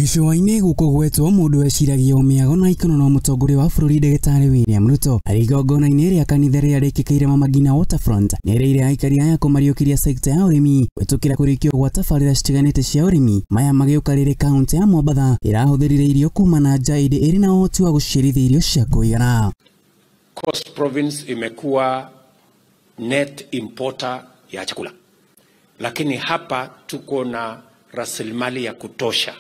Gĩcũa-inĩ gũkũ gwetwo mũndũ eciragia mĩago na ikono no mũtongoria wa bũrũri ndagĩtarĩ William Ruto arĩ igongona-inĩ rĩa kanitha rĩrĩa rĩkĩkĩire Mama Ngina Waterfront nĩerĩire aikari aya kũmariũkĩria sekta ya ũrĩmi gwĩtũkĩra kũrĩkio gwa tabarĩra citiganĩte cia ũrĩmi. Maya magĩũka rĩrĩ kaunti ya Mombatha ĩrahũthĩrire irio kuma na nja ĩndĩ ĩrĩ na ũhoti wa gũciarithia irio cia kũigana. Coast Province imekuwa net importer ya chakula, lakini hapa tuko na rasilimali ya kutosha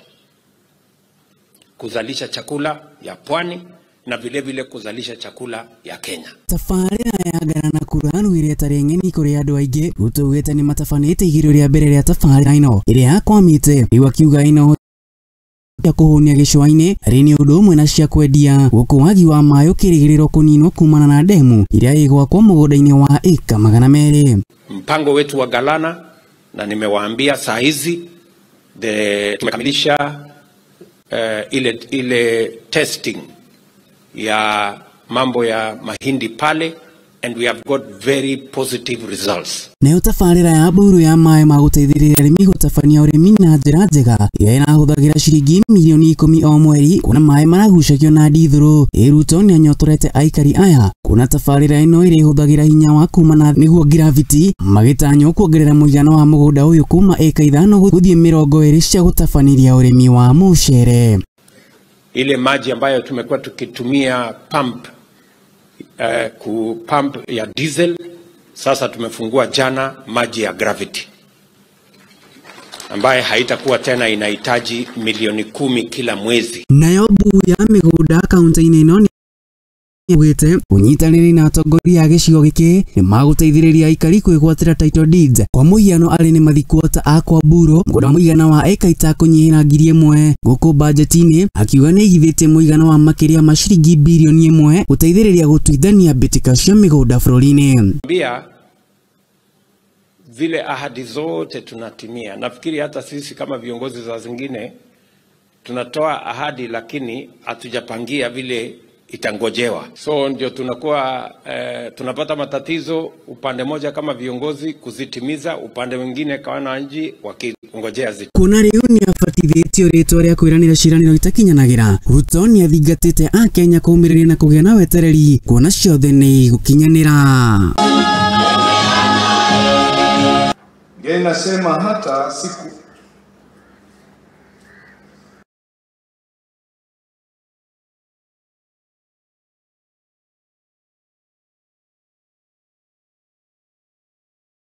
kuzalisha chakula ya pwani na vile vile kuzalisha chakula ya Kenya. Tabarĩra ya Ngarana Kuranu ĩrĩa ĩtarĩ ng'eni kũrĩ andũ aingĩ Ruto augĩte nĩ matabanĩte igerio rĩa mbere rĩa tabarĩra ĩno ĩrĩa yakwamĩte rĩu akiuga ĩno ya kũhũnia gĩcũa-inĩ arĩ nĩ ũndũ ũmwe na cia kwendia gũkũ wagi wa maĩ ũkĩrĩgĩrĩrwo kũninwo kumana na ndemu ĩrĩa ĩgwakwo mũgũnda-inĩ wa ĩka 200. Mpango wetu wa Galana, na nimewaambia saa hizi tumekamilisha ile testing ya mambo ya mahindi pale, and we have got very positive results. Nayo tabarĩra ya mburu ya maĩ ma gũteithĩrĩria arĩmi gũtabania ũrĩmi na njĩra njega ĩrĩa ĩrahũthagĩra ciringi milioni 10 o mweri kuona maĩ maragucagio na ndithũrũ. Ruto nĩanyotorete aikari aya kuona tabarĩra ĩno ĩrĩhũthagĩra hinya wa kuma na nĩguo gravity magĩtanywo kuongerera mũigana wa mũgũnda ũyũ kuma ĩka 5 gũthiĩ 20 cia gũtabanĩria ũrĩmi wa mũcere. Ile maji ambayo tumekuwa tukitumia pump ku pump ya diesel, sasa tumefungua jana maji ya gravity ambaye haitakuwa tena inahitaji milioni 10 kila mwezi. Nayo mbu ya mĩgũnda kaunti-inĩ ĩno nĩugĩte ũnyitanĩri na atongoria a gĩcigo gĩkĩ nĩmagũteithĩrĩria aikari kwĩgwatĩra title deeds. Kwa mũhiano arĩ nĩ mathikuota a Kwamburo mũgũnda mũigana wa eka itakũnyihĩra 1000 gũkũ bajeti-inĩ akiuga nĩaigithĩtie mũigana wa makĩria ma ciringi birioni 1 gũteithĩrĩria gũtuithania mbĩtĩka cia mĩgũnda bũrũri-inĩ. Pia zile ahadi zote tunatimia. Nafikiri hata sisi kama viongozi za zingine tunatoa ahadi lakini hatujapangia vile itangojewa. So ndio tunakuwa tunapata matatizo upande moja kama viongozi kuzitimiza, upande mwingine kwa wananchi wakingojea ziti. Kuona rĩu nĩabatithĩtio rĩtwa rĩa kwĩranĩra ciĩranĩro itakinyanagĩra, Ruto nĩathingatĩte akenya kũũmĩrĩria na kũgĩa na wetereri kuona ciothe nĩ igũkinyanĩra. Nasema hata siku